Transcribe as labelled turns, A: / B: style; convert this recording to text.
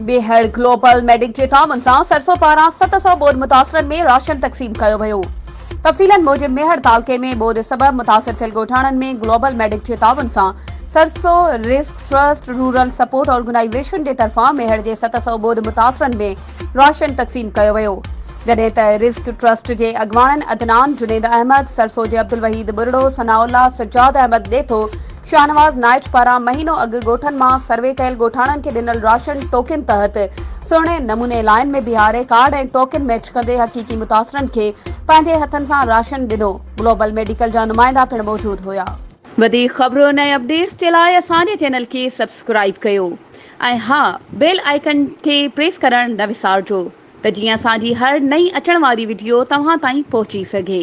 A: Mehar global ميڊڪ جي تعاون سان سرسو پاران 700 ٻوڏ متاثرن ۾ راشن تقسيم ڪيو ويو. تفصيلن موجب ميهڙ تعلقي ۾ ٻوڏ سبب متاثر ٿيل ڳوٺاڻن ۾ گلوبل ميڊڪ جي تعاون سان Sarso risk trust rural support organisation جي طرفان ميهڙ جي 700 ٻوڏ متاثرن ۾ راشن تقسيم ڪيو ويو جڏهن ته رزق ٽرسٽ جي اڳواڻن عدنان، جنيد احمد، سرسو جي عبدالوحيد ٻرڙو، ثناء الله، سجاد احمد ڏيٿو، شاهنواز نائچ پاران مهينو اڳ ڳوٺن مان سروي ڪيل ڳوٺاڻن کي ڏنل راشن ٽوڪن تحت سهڻي نموني لائين ۾ بيهاري ڪارڊ ۽ ٽوڪن ميچ ڪندي حقيقي متاثرن کي پنهنجي هٿن سان راشن ڏنو، گلوبل ميڊيڪل جا نمائندا پڻ موجود هيا. وڌيڪ خبرن ۽ اپڊيٽس جي لاء اسان جي چينل کي سبسڪرائيب ڪيو ۽ ها بيل آئيڪن کي پريس ڪرڻ نه وسارجو ته جيئن اسان جي هر نئين اچڻ واري وڊيو توهان تائين پهچي سگهي.